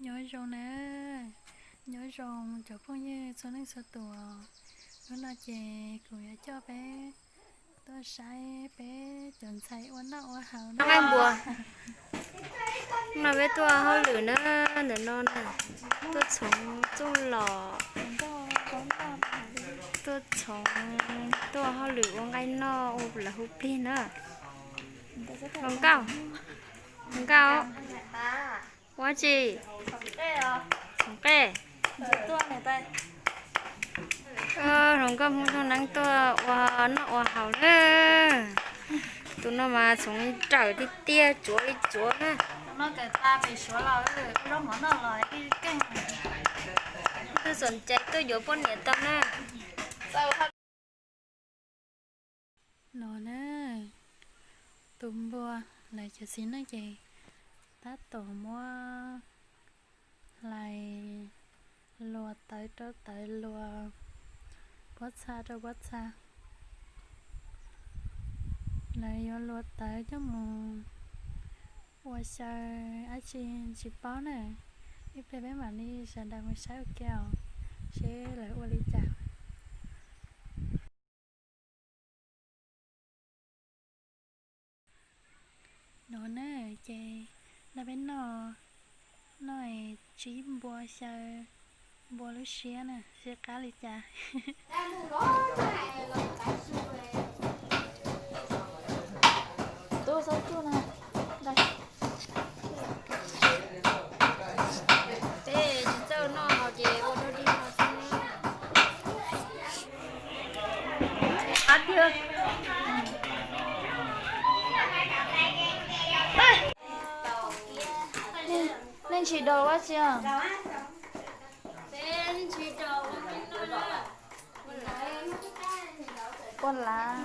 Nyob zoo na, nyob zoo cov phooj ywg txhua leej txhua tus. Hnub no ces kuv yuav coj peb tuaj saib peb cov ntxhais ua noj ua haus na. Nqaij npua. Hnub no peb tuaj hauj lwm na, ntawm no na, tuaj txhoov txuj lom, tuaj txhoov, tuaj hauj lwm ua nqaij noj ua lawv hu plig na. Hluas nkauj, hluas nkauj, ua dab tsi? Txhoov nqaij. Hluas nkauj Hmoob Toj Neeb tuaj ua noj ua haus na. Tus no mas txhoov li rawm tiag tiag, tsuav li tsuav na. Twb txom cai tuaj yuav poj niam tau na. No na, tus npua, lawv cov txiv neej ces tab tom muab hlais luas tawv rau tawv, luas pob txha rau pob txha. Lawv yuav luas tawv coj mus ua xyaw dab tsi tsis paub na. Ib pliag peb mam li sawv daws mus saib ua ke os, seb lawv ua li cas. No na, ces nrog peb noj, noj es tsib npua xyaw npua lub siab na, seb qab li cas. Peb tsis txawj noj ces ua dog dig no xwb. Nej ntshis dos ua tsi os? Ua lav.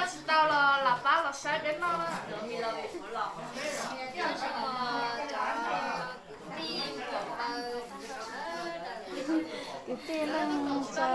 Tsis tau los lam pab los saib peb noj. Kwv tij neej tsa.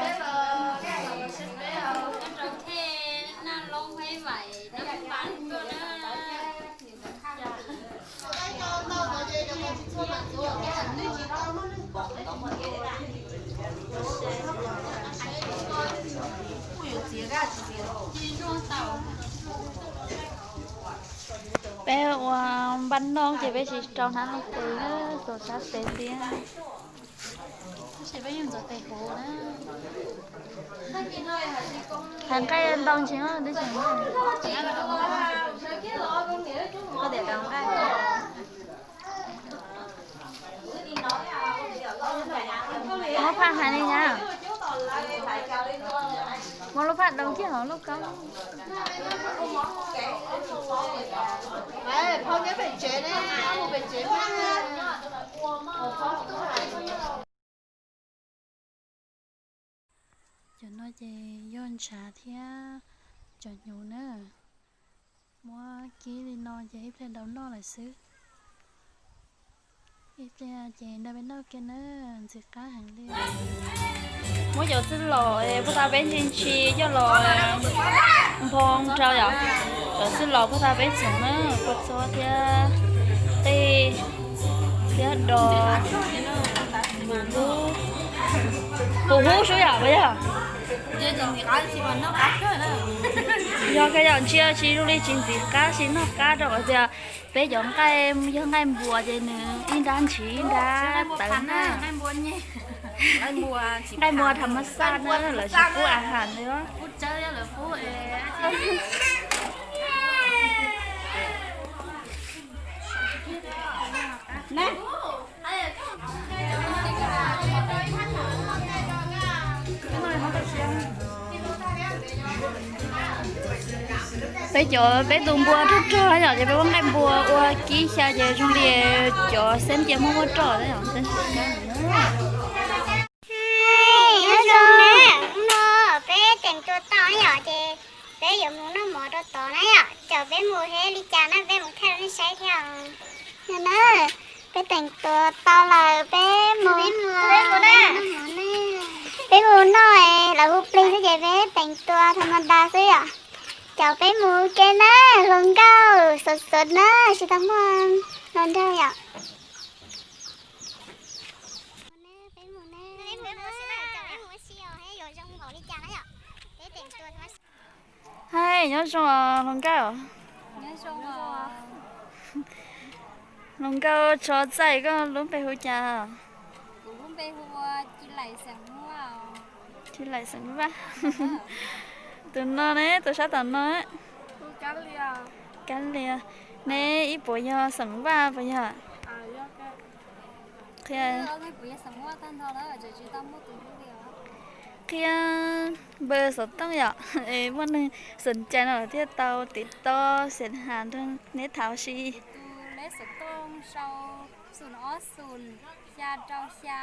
Peb ua npaj noj ces peb tsis rau hnab tes, txaus sab tes thiab. Tab sis peb yeej ntxuav tes huv na. Thav nqaij ntau ntsis twb tseem. Muab phaj hais li nyab. Muab lub phaj doos kiag hauv lub koob. Cov no ces yog ntshav thiab cov hnyuv na. Muab kib li no ces ib pliag daus noj lawm xwb. Ib pliag ces nrog peb noj kiag na, ntxim qab heev li. Muab cov txwj lom puag ta peb ntsis ntsis coj los nphoo rau yom. Cov txwj lom puag ta peb txhoov na, kua txob thiab qij thiab dos, pus hub, pus hub sub yom, puas yog? Yog kawg yom, ntsia tsis zoo li tsis ntxim qab, tsis noj qab rau qhov tias peb cov nqaij yog nqaij npua ces nws ib nrab ntshis ib nrab tawv na. Nqaij npua tham ma xaj na, lawv tsis pub a has li. Peb cov peb tus npua rog rog yom, ces peb ua nqaij npua ua kib xyaw ces zoo li cov xeeb cia muab muab roj yom. Nyob zoo na, hnub no peb teem tua tau yom, ces peb yuav mus noj mov rau tod na yom, caum peb mus thiab li cas na peb mus thaij rau nej saib thiab os. Yog na, Peb teem tuas tau lawm, peb mus, peb mus noj, lawv hu plig xwb ces peb teem tuas tha ma da xwb yom. Caum peb mus ua ke na, hluas nkauj xov xov na, tsis tau muaj hluas nraug yom. Hais, nyob zoo os hluas nkauj. Hluas nkauj, tso txais, koj lub npe hu cas? Ci Laim xeem Vaj. Tus no ne, tus sab tom no? Kab Lias. Neb ib puas yog xeem Vaj puas yog? Qhia, qhia npawb xov tooj yom, es muaj neeg xom cai no lawm thiaj tau tiv toj xeem has nrog neb tham ua si. Tus lej xov tooj sau xoom ob xoom xya rau xya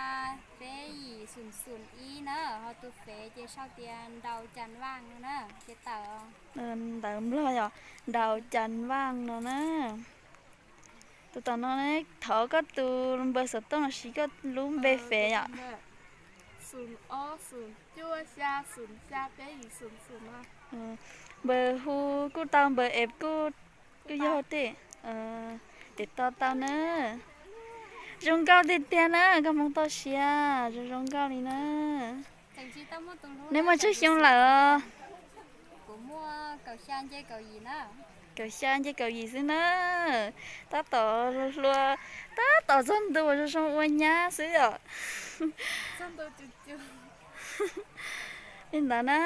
peb yim xoom xoom ib na, ho tus fev ces sau tias Nraus Cas Vaj no na, ces tawm. Ntawv Nplog yom, Nraus Cas Vaj no na. Tus tom no ne, thov koj tus npawb xov tooj los sis koj lub npe fev yom. Xoom ob xoom cuaj xya xoom xya peb yim xoom xoom. Npawb hu kuj tau, npawb eb kuj, kuj yog tej. Tiv toj tau na. Zoo nkauj tiag tiag na, koj hmoov toj siab zoo zoo nkauj li na. Neb muaj tsawg xyoo lawm os? Kaum xya nce kaum yim xwb na. Tab tom hluas, tab tom txog ntu uas zoo zoo ua nyab xwb os. Li ntawd na,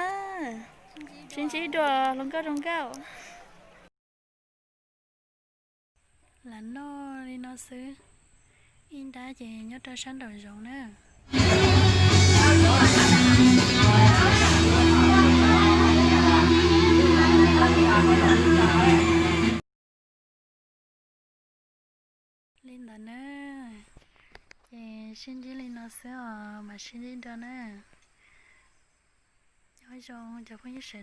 sib ntsib dua hluas nkauj zoo nkauj. Lam noj li no xwb, ib nrab ces nyob rau sab nraum zoov na. Li ntawd na, ces sib ntsib li no xwb os, mam sib ntsib dua na. Nyob zoo cov phooj ywg sawv